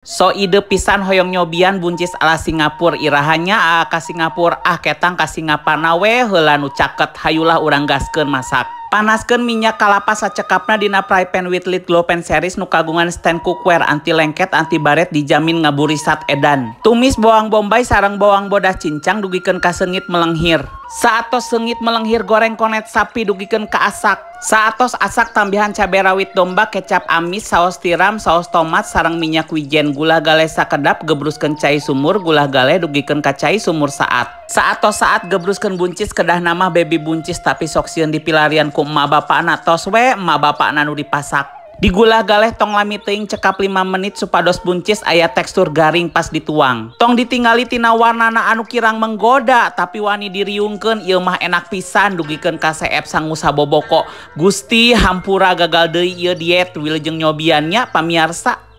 So ide pisan hoyong nyobian buncis ala Singapura, iraha nya ka Singapura? Ah, ketang ka Singapana we heula nu caket. Hayulah, urang gaskeun masak. Panaskeun minyak kalapa sacekapna dina fry pan with lid Glow Pan series nu kagungan stand cookware anti lengket, anti baret, dijamin ngaburisat edan. Tumis bawang bombay sareng bawang bodas cincang dugikeun ka seungit melenghir. Saatos seungit melenghir, goreng konet sapi dugikeun ka asak. Saatos asak, tambihan cabe rawit domba, kecap amis, saos tiram, saos tomat sareng minyak wijen, gula gale sakedap, gebruskeun cai sumur, gula gale dugikeun ka cai sumur saat. Saatos saat, gebruskeun buncis, kedah mah baby buncis, tapi sok sieun dipilarian ku emak bapakna, tos we emak bapakna nu dipasak. Digulah galeh tong lami teuing, cekap 5 menit supados buncis aya tekstur garing pas dituang. Tong ditinggali tina warnana anu kirang menggoda, tapi wani diriungkeun ieu mah enak pisan dugikeun ka seep sangu saboboko. Gusti, hampura, gagal deui ieu diet. Wilujeng nyobian nya, pamiarsa.